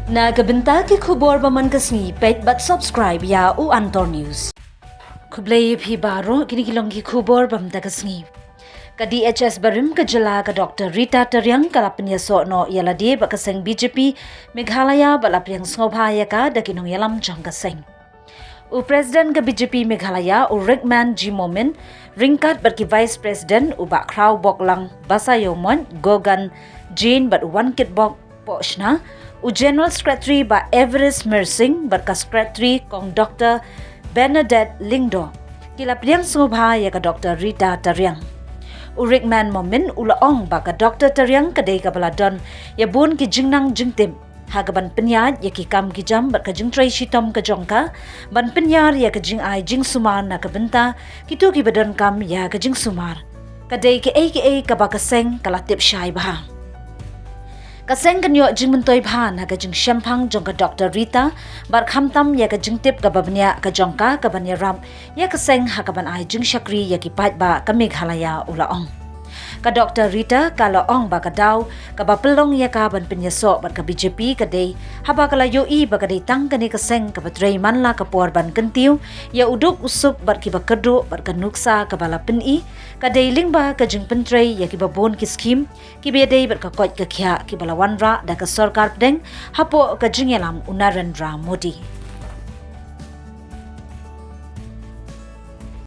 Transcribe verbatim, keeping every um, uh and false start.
Na ka bynta ki khubor ba man ka sngi, peit bad subscribe ïa u Antor News. Khublei ïa phi baroh, kine ki long ki khubor ba mynta ka sngi. Ka D H S barim ka jylla ka Doctor Rita Tariang ka la pynïasoh noh ïa lade bad ka seng B J P Meghalaya bad la pdiang sngewbha ïa ka da ki nongïalam jong ka seng. U President ka B J P Meghalaya, u Rickman G Momin, ryngkat bad ki Vice President, u Bah Khrawboklang Basaiawmoit, Gogan Jane bad Wankitbok Pohshna, u General Secretary Bah Everest Mersing bad ka Secretary Kong Doctor Bernadette Lyngdoh, ki la pdiang sngewbha ïa ka Doctor Rita Tariang. U Rickman Momin u la ong ba ka Doctor Tariang ka dei kaba la don ïa bun ki jingnang jingtip ha kaban pynïaid ïa ki kam ki jam bad ka jingtrei shitom ka jong ka, ban pynïar ïa ka jingai jingsumar na ka bynta kito kiba donkam ïa ka jingsumar. Ka dei kaei kaei kaba ka seng ka la tip shai bha. Ka seng kan ïoh jingmyntoi bha na ka jingshemphang jong ka Doctor Rita bad khamtam ïa ka jingtip kaba bniah ka jong ka kaban ïarap ïa ka seng ha kaban ai jingshakri ïa ki paidbah ka Meghalaya, u la ong. Ka Doctor Rita ka la ong ba ka daw kaba pynlong ïa ka ban pynïasoh bad ka B J P ka dei haba ka la ïohi ba ka dei tang kane ka seng kaba trei man la ka por ban kyntiew ïa u duk u suk bad kiba kyrduh bad ka nuksa kaba la pyni ka dei lyngba ka jingpyntrei ïa kiba bun ki skhim kiba ïadei bad ka koit ka khiah kiba la wanrah da ka sorkar pdeng hapoh ka jingïalam u Narendra Modi.